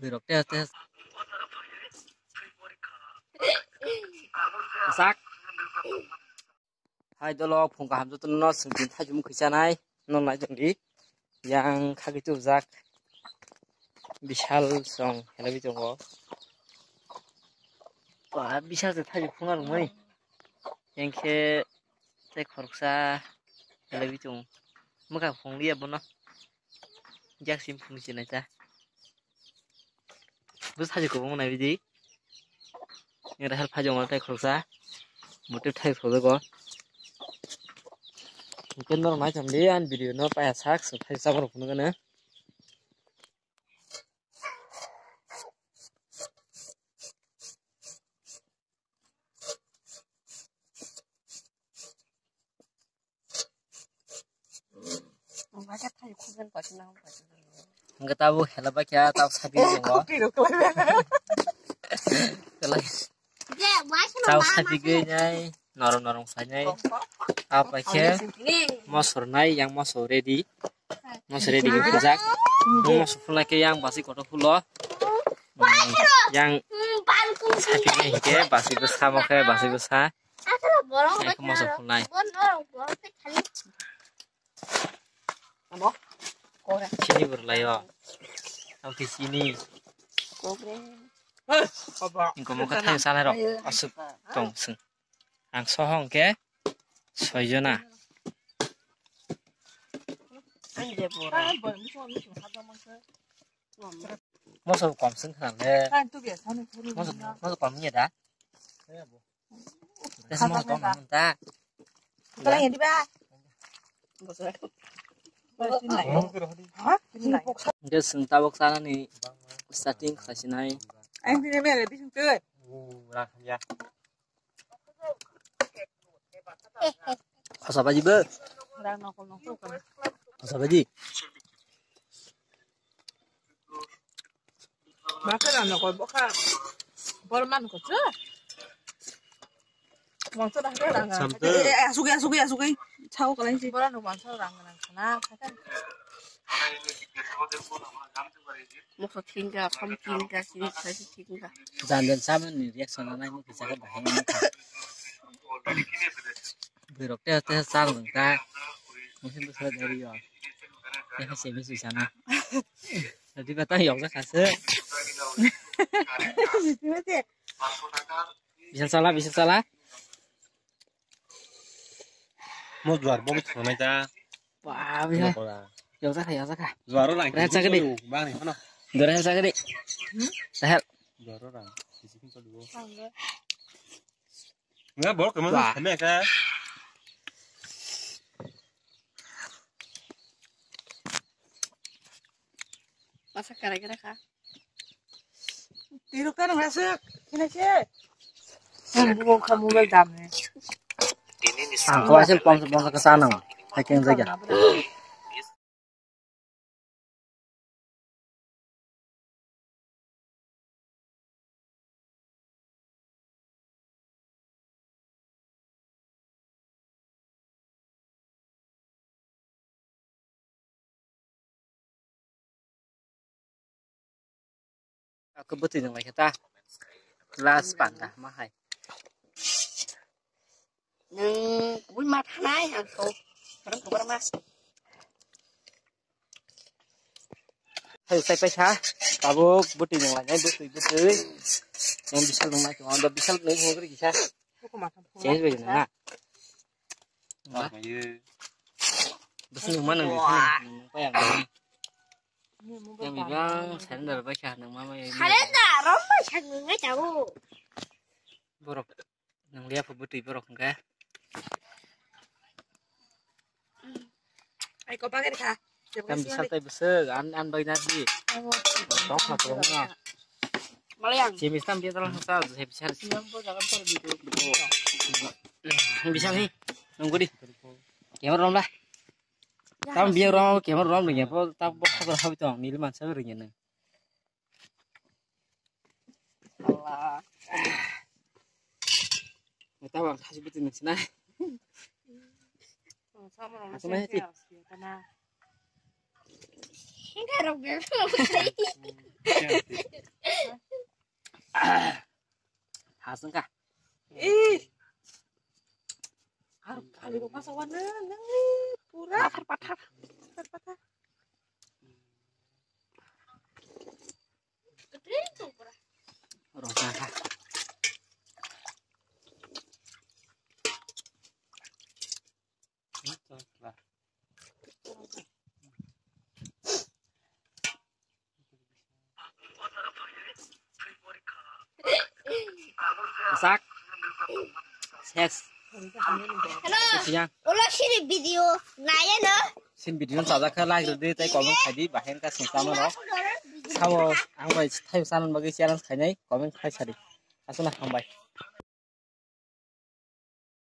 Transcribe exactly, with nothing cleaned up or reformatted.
Birok te te. Sak. Hai dolo phung kaham joto no swngchin thajum khisanai no nai tongdi. Yang khagwi tubujak. Bishal song helai tongo. Ba bishal se thajum phunga rwmani. Yang khe tei khoroksa helai tongo. Mwkha phung liya bono. Jak sim phung sinai ta. Bus haji kubung nai bidi. Ngira help haji ongol tai khoroksa. Motor thai khojago. Mungkin norok nai chamdi an video no paya sak so thai sabor phunugana. Hingke tabuk hela bakya tabuk sapi tongo. Tabuk sapi gwi nai norom norom khlai nai. Abo bai khe mosor nai yang mosor ready. Mosor ready khe khajak. Mosor phulai khe yang basi kotor phulo. Yang sapi nai hingke basi bwsa mo khe basi bwsa. Yang khe mosor phulnai. Chini bo rwlaio. Ang khe chini. Ingko mokhe thang sanai rok aswk tong swng. Ang soho hwnkhe soi jona. Moso kom swng khna le. Moso, moso kom ni da. Tesa mo tong nang ta. Hwnkhe chwng tabuk chanani starting khlaisinai. Khosa baji bo. Khosa baji. Bakhe rano ko bokha. Bor man ko chu. Mangsa dah ke rang. Sampai. Eh, eh, asugi, asugi, asugi. Chao kalai si. Bor no mangsa rang rang kana. Moksa tingga, sam tingga, sini sai tingga. Jan jan saman ni reaction anai mo kisa ka bahai mo. Birok te te chal nang ta. Mungkin tu saya dari yo. Te ha semi sui sana. Tadi kata yok sa khase. Bisa chala, bisa chala. Mo juar bo thang nai ta. Ba bisa. Yok sa kha, yok sa kha. Juar lang. Rasa gede. Bang ni mana? Dora sa gede. Sahel. Juar lang. Sisi kin ko duo. Nga bor kemana? Wah. Kami ka. Masa kara kara ka. Tiru kan masuk. Kena sih. Yang buka kamu bel dam nih. Ang ko asil pom pom ke sana. Hacking saja. Ako bwtwi nung lai khe ta. Last panda ma hai. Nung kubui ma thanai ang kho. Khorang kubar ma. Hai sai paisa. Tabuk bwtwi nung lai nai bwtwi bwtwi. Yang bisal nung lai khe ando bisal nung hogri kisa. Change bai nung na. Bwswk nung ma nang bisal nung pa yang. Yang bibang surrender bai kha nung ma ma ya. Surrender rom bai kha nung ngai chao. Borok nung liya phu bwtwi borok hwnkhe. Ai ko bagari kha. Tam bisal tai bwswk an an bai na di. Dok ma tong na. Malayang. Simi tam dia talang sa je bisal. Yang bo jaga por di. Bisal ni. Nunggu di. Camera rom lah. Tam biya rom camera rom ni po tam bo khabar habi tong nil man sa ri ni. Allah. Ngata bang khasi bitin nang sinai. Sama nang sinai ti. Enggak rok bel. Sengka. Ih. Harus kali rumah sawan nang pura. Pathar, pathar. Pathar, pathar. Rong sengka. Sak. Ses. Hello. Siya. Ulo sini video naya no. Sin video sajak kha like rwdi tei comment khaidi bahen ka sengka mano. Sabo ang bai thai sanan bagwi challenge khainai comment khai sadi. Asana hambai.